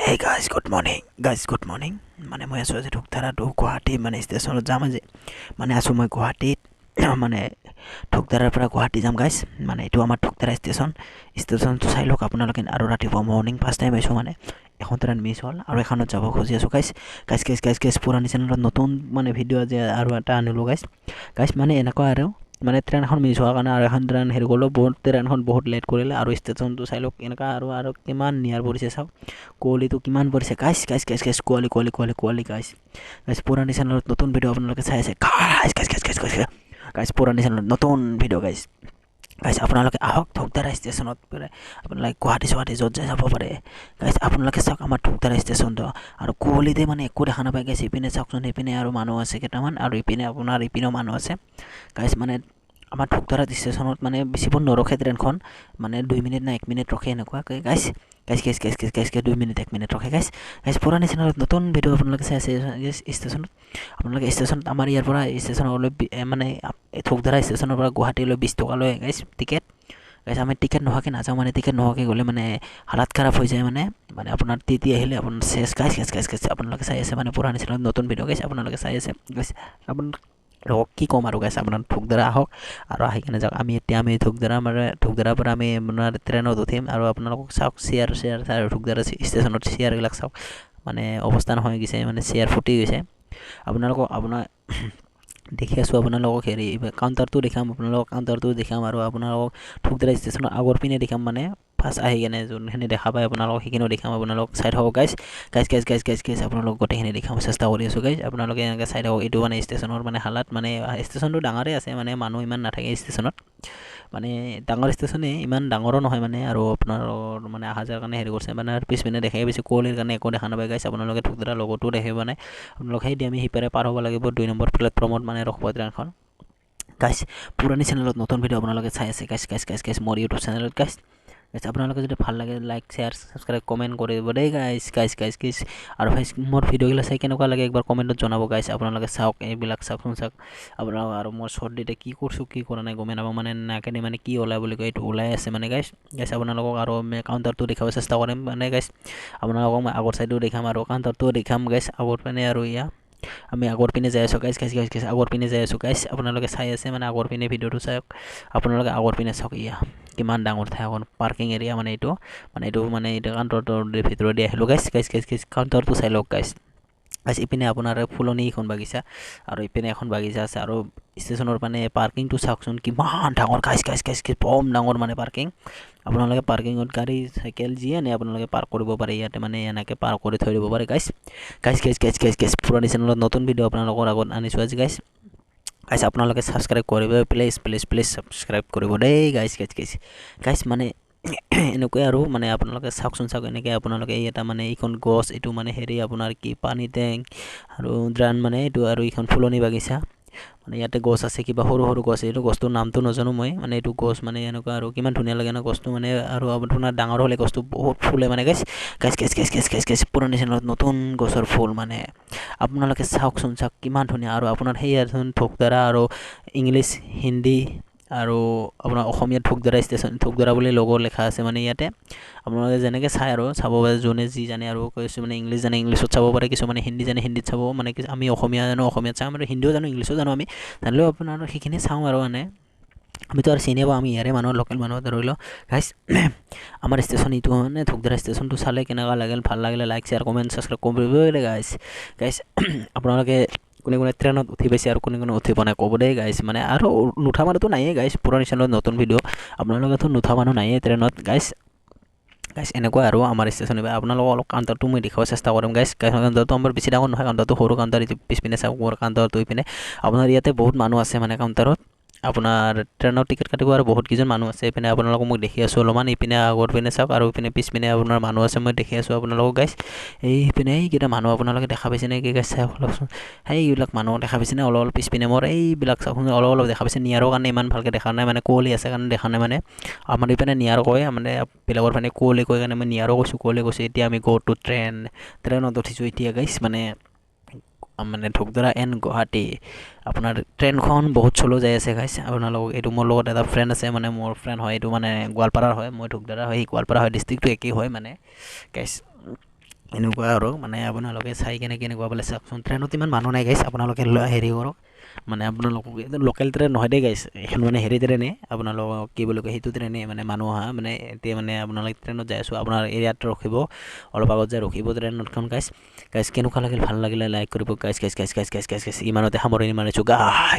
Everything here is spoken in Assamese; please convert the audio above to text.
Hey guys, good morning. Guys, good morning. মানে মই আছোঁ আজি ধূপধাৰা টু গুৱাহাটী মানে ষ্টেচনত যাম আজি। মানে আছোঁ মই গুৱাহাটীত, মানে ধূপধাৰাৰ পৰা গুৱাহাটী যাম গাইজ। মানে এইটো আমাৰ ধূপধাৰা ষ্টেচন। ষ্টেচনটো চাই লওক আপোনালোকে। আৰু ৰাতিপুৱা মৰ্ণিং ফাৰ্ষ্ট টাইম আহিছোঁ, মানে এখন ট্ৰেইন মিছ হ'ল আৰু এখনত যাব খুজি আছোঁ guys. Guys guys guys guys পুৰণি চেনেলত নতুন মানে ভিডিঅ' আজি আৰু এটা আনিলোঁ গাইজ। গাইজ, মানে এনেকুৱা আৰু মানে ট্ৰেইন এখন মিছ হোৱাৰ কাৰণে আৰু এখন ট্ৰেইন হেৰি কৰিলোঁ। বহুত ট্ৰেইনখন বহুত লেট কৰিলে। আৰু ষ্টেচনটো চাই লওক এনেকুৱা আৰু আৰু কিমান নিয়াৰ পৰিছে চাওক, কুঁৱলীটো কিমান পৰিছে গাইজ। গাইজ গাইজ গাইজ, কুঁৱলী কুঁৱলী কুঁৱলী কুঁৱলী। গাইজ গাইজ, পুৰণি চেনেলত নতুন ভিডিঅ' আপোনালোকে চাই আছে। Guys guys guys guys guys guys, পুৰণি চেনেলত নতুন ভিডিঅ'। গাইজ গাইজ, আপোনালোকে আহক ধূপধাৰা ষ্টেচনত, আপোনালোকে গুৱাহাটী চুৱাহাটী য'ত যায় যাব পাৰে। গাইজ, আপোনালোকে চাওক আমাৰ ধূপধাৰা ষ্টেচনটো। আৰু কুঁৱলীতে মানে একো দেখা নাপায় গাইজ। ইপিনে চাওকচোন, সেইপিনে আৰু মানুহ আছে কেইটামান আৰু ইপিনে আপোনাৰ ইপিনেও মানুহ আছে গাইজ। মানে আমাৰ ধূপধাৰা ষ্টেচনত মানে বেছিবোৰ নৰখে ট্ৰেইনখন, মানে 2 মিনিট না 1 মিনিট ৰখে এনেকুৱাকৈ। Guys guys guys guys guys guys 2 minute 1 minute ৰখে। গাইজ গাইজ, পুৰণি চেনেলত নতুন ভিডিঅ' আপোনালোকে চাই আছে। ষ্টেচনত আপোনালোকে ষ্টেচনত আমাৰ ইয়াৰ পৰা ষ্টেচনলৈ, মানে ধূপধাৰা ষ্টেচনৰ পৰা গুৱাহাটীলৈ 20 টকা লয় গাইজ টিকেট। গাইজ, আমি টিকেট নোহোৱাকৈ নাযাওঁ, মানে টিকেট নোহোৱাকৈ গ'লে মানে হালাত খাৰাপ হৈ যায়। মানে মানে আপোনাৰ টিটি আহিলে আপোনাৰ চেচ। গাইজ গাইজ গাইজ গাইজ, আপোনালোকে চাই আছে মানে পুৰণি চেনেলত নতুন ভিডিঅ'। গাইজ, আপোনালোকে চাই আছে। গাইজ, আপোনালোকক কি ক'ম আৰু গাইজ, আপোনাৰ ধূপধাৰা আহক আৰু আহি কিনে যাওক। আমি এতিয়া আমি ধূপধাৰা, মানে ধূপধাৰাৰ পৰা আমি আপোনাৰ ট্ৰেইনত উঠিম। আৰু আপোনালোকক চাওক, চেয়াৰ চেয়াৰ আৰু ধূপধাৰা ষ্টেচনত চেয়াৰবিলাক চাওক, মানে অৱস্থা নোহোৱা গৈছে, মানে চেয়াৰ ফুটি গৈছে। আপোনালোকক আপোনাৰ দেখি আছোঁ, আপোনালোকক হেৰি কাউণ্টাৰটো দেখাম, আপোনালোকক কাউণ্টাৰটো দেখাম আৰু আপোনালোকক ধূপধাৰা ষ্টেচনৰ আগৰ পিনে দেখাম। মানে ফাৰ্ষ্ট আহি কেনে যোনখিনি দেখা পায় আপোনালোকক সেইখিনিও দেখাম। আপোনালোক চাই থাকক guys. Guys guys guys guys guys, আপোনালোক গোটেইখিনি দেখাব চেষ্টা কৰি আছোঁ। গাইজ, আপোনালোকে এনেকৈ চাই থাকক। এইটো মানে ষ্টেচনৰ মানে হালাত, মানে ষ্টেচনটো ডাঙৰেই আছে, মানে মানুহ ইমান নাথাকে ষ্টেচনত, মানে ডাঙৰ ষ্টেচনেই, ইমান ডাঙৰো নহয় মানে। আৰু আপোনাৰ মানে অহা যোৱাৰ কাৰণে হেৰি কৰিছে মানে। আৰু পিছপিনে দেখাই পাইছোঁ, কুঁৱলীৰ কাৰণে একো দেখা নাপায় গাইজ। আপোনালোকে ধূপধাৰা লগতো দেখিব নাই আপোনালোক। সেই দি আমি সিপাৰে পাৰ হ'ব লাগিব, 2 নম্বৰ প্লেটফৰ্মত মানে ৰখব ট্ৰেইনখন। গাইজ, পুৰণি চেনেলত নতুন ভিডিঅ' আপোনালোকে চাই আছে। গাইজ গাইজ গাইজ গাইজ, মোৰ ইউটিউব চেনেলত। গাইজ গাইজ, আপোনালোকে যদি ভাল লাগে লাইক, শ্বেয়াৰ, ছাবস্ক্ৰাইব, কমেণ্ট কৰিব দেই গাইজ। গাইজ গাইজ গাইজ, আৰু গাইজ, মোৰ ভিডিঅ'গিলা চাই কেনেকুৱা লাগে একবাৰ কমেণ্টত জনাব। গাইজ, আপোনালোকে চাওক, এইবিলাক চাওকচোন, চাওক আপোনালোক। আৰু মই চৰ্দিতে কি কৰিছোঁ কি কৰা নাই গমেই নাপাওঁ, মানে নাকেদি মানে কি ওলাই বুলি কয় এইটো ওলাই আছে মানে। গাইজ গাইজ, আপোনালোকক আৰু মই কাউণ্টাৰটো দেখাব চেষ্টা কৰিম। মানে গাইজ, আপোনালোকক মই আগৰ চাইডো দেখাম আৰু কাউণ্টাৰটোও দেখাম গাইজ, আগৰ পিনে। আৰু ইয়া আমি আগৰ পিনে যাই আছোঁ। গাইজ গাইজ গাইজ গাইজ, আগৰ পিনে যাই আছোঁ। গাইজ, আপোনালোকে চাই আছে, মানে আগৰ পিনে ভিডিঅ'টো চাওক আপোনালোকে, আগৰ পিনে চাওক। ইয়া কিমান ডাঙৰ ঠাই এখন পাৰ্কিং এৰিয়া। মানে এইটো মানে এইটো মানে এইটো কাউণ্টাৰটোৰ ভিতৰেদি আহিলোঁ। গাইজ গাইজ গাইজ গাইজ, কাউণ্টাৰটো চাই লওক। গাইজ গাইজ, ইপিনে আপোনাৰ ফুলনি এখন বাগিচা আৰু ইপিনে এখন বাগিচা আছে। আৰু ষ্টেচনৰ মানে পাৰ্কিংটো চাওকচোন কিমান ডাঙৰ। গাইজ গাইজ গাইজ, বম ডাঙৰ মানে পাৰ্কিং। আপোনালোকে পাৰ্কিঙত গাড়ী চাইকেল যিয়ে আনে আপোনালোকে পাৰ্ক কৰিব পাৰে ইয়াতে, মানে এনেকৈ পাৰ্ক কৰি থৈ দিব পাৰে। Guys guys guys guys guys guys, পুৰণি চেনেলত নতুন ভিডিঅ' আপোনালোকৰ আগত আনিছোঁ আজি। গাইজ গাইজ, আপোনালোকে ছাবস্ক্ৰাইব কৰিব, প্লিজ প্লিজ প্লিজ ছাবস্ক্ৰাইব কৰিব দেই। গাইজ গাইজ গাইজ গাইজ, মানে এনেকুৱাই আৰু মানে আপোনালোকে চাওকচোন, চাওক এনেকৈ আপোনালোকে। এই এটা মানে এইখন গছ, এইটো মানে হেৰি আপোনাৰ কি পানী টেংক আৰু ড্ৰান মানে এইটো। আৰু এইখন ফুলনি বাগিচা, মানে ইয়াতে গছ আছে কিবা সৰু সৰু গছ, এইটো গছটোৰ নামটো নাজানো মই। মানে এইটো গছ মানে এনেকুৱা আৰু কিমান ধুনীয়া লাগে ন গছটো মানে। আৰু আপোনাৰ ডাঙৰ হ'লে গছটো বহুত ফুলে মানে। Guys guys guys guys guys guys guys, পুৰণি চেনেলত নতুন গছৰ ফুল, মানে আপোনালোকে চাওকচোন, চাওক কিমান ধুনীয়া। আৰু আপোনাৰ সেই ধূপধাৰা আৰু ইংলিছ, হিন্দী আৰু আপোনাৰ অসমীয়াত ধূপধাৰা ষ্টেচন, ধূপধাৰা বুলি লগৰ লেখা আছে। মানে ইয়াতে আপোনালোকে যেনেকৈ চায় আৰু চাব পাৰে, যোনে যি জানে। আৰু কিছুমানে ইংলিছ জানে ইংলিছত চাব পাৰে, কিছুমানে হিন্দী জানে হিন্দীত চাব। মানে আমি অসমীয়া জানো, অসমীয়াত চাওঁ, আৰু হিন্দীও জানো, ইংলিছো জানো। আমি জানিলেও আপোনাৰ সেইখিনি চাওঁ আৰু মানে আমিতো আৰু চিনি পাওঁ, আমি ইয়াৰে মানুহ, লোকেল মানুহ ধৰি লওক। গাইজ, আমাৰ ষ্টেচন এইটো, মানে ধূপধাৰা ষ্টেচনটো চালে কেনেকুৱা লাগিল? ভাল লাগিলে লাইক, শ্বেয়াৰ, কমেণ্ট, ছাবস্ক্ৰাইব কৰিবই গাইজ। গাইজ, আপোনালোকে কোনে কোনে ট্ৰেইনত উঠি পাইছে আৰু কোনে কোনে উঠি পোৱা নাই ক'ব দেই গাইজ। মানে আৰু নুঠা মানুহতো নায়েই গাইজ। পুৰণি চেনেলত নতুন ভিডিঅ', আপোনালোকেতো নুঠা মানুহ নায়েই ট্ৰেইনত। গাইজ গাইজ, এনেকুৱা আৰু আমাৰ ষ্টেচন। আপোনালোকক অলপ কাউণ্টাৰটো মই দেখুৱাব চেষ্টা কৰিম গাইজ। কাউণ্টাৰটো আমাৰ বেছি ডাঙৰ নহয়, কাউণ্টাৰটো সৰু কাউণ্টাৰ। এইটো পিছপিনে চাওক মোৰ কাউণ্টাৰটো। ইপিনে আপোনাৰ ইয়াতে বহুত মানুহ আছে, মানে কাউণ্টাৰত আপোনাৰ ট্ৰেইনৰ টিকেট কাটিব আৰু বহুত কেইজন মানুহ আছে। এইপিনে আপোনালোকক মই দেখি আছোঁ অলপমান, ইপিনে আগৰ পিনে চাওক আৰু ইপিনে পিছপিনে আপোনাৰ মানুহ আছে, মই দেখি আছোঁ আপোনালোকক গাইজ। এইপিনে এইকেইটা মানুহ আপোনালোকে দেখা পাইছে নেকি গাইজ? চাওক অলপচোন, সেইবিলাক মানুহ দেখা পাইছেনে? অলপ অলপ পিছপিনে মোৰ এইবিলাক চাওকচোন, অলপ অলপ দেখা পাইছে। নিয়াৰৰ কাৰণে ইমান ভালকৈ দেখা নাই, মানে কুঁৱলী আছে কাৰণে দেখা নাই। মানে আমাৰ ইপিনে নিয়াৰ কয়, মানে বেলেগৰ পিনে কুঁৱলী কয় কাৰণে মই নিয়াৰো কৈছোঁ, কুঁৱলী কৈছোঁ। এতিয়া আমি গ' টু ট্ৰেইন, ট্ৰেইনত উঠিছোঁ এতিয়া গাইজ। মানে মানে ধূপধাৰা এণ্ড গুৱাহাটী আপোনাৰ ট্ৰেইনখন বহুত শ্ল' যাই আছে গাইজ। আপোনালোকক এইটো মোৰ লগত এটা ফ্ৰেণ্ড আছে, মানে মোৰ ফ্ৰেণ্ড হয়, এইটো মানে গোৱালপাৰাৰ হয়, মই ধূপধাৰা হয়, সি গোৱালপাৰা হয়, ডিষ্ট্ৰিক্টটো একেই হয়। মানে গাইজ এনেকুৱা আৰু মানে আপোনালোকে চাই কেনে কেনেকুৱা পালে চাওকচোন। ট্ৰেইনত ইমান মানুহ নাই গাইছ, আপোনালোকে হেৰি কৰক। মানে আপোনালোকক এইটো লোকেল ট্ৰেইন নহয় দেই গাইছ, এইখন মানে হেৰি ট্ৰেইনে, আপোনালোকক কি বুলি কয় সেইটো ট্ৰেইনে মানে মানুহ অহা। মানে এতিয়া মানে আপোনালোকে ট্ৰেইনত যাই আছোঁ, আপোনাৰ এৰিয়াত ৰখিব, অলপ আগত যাই ৰখিব ট্ৰেইনখন গাইছ। গাইছ, কেনেকুৱা লাগিল? ভাল লাগিলে লাইক কৰিব guys. Guys guys guys guys guys guys, ইমানতে সামৰণি মাৰিছোঁ গাইছ।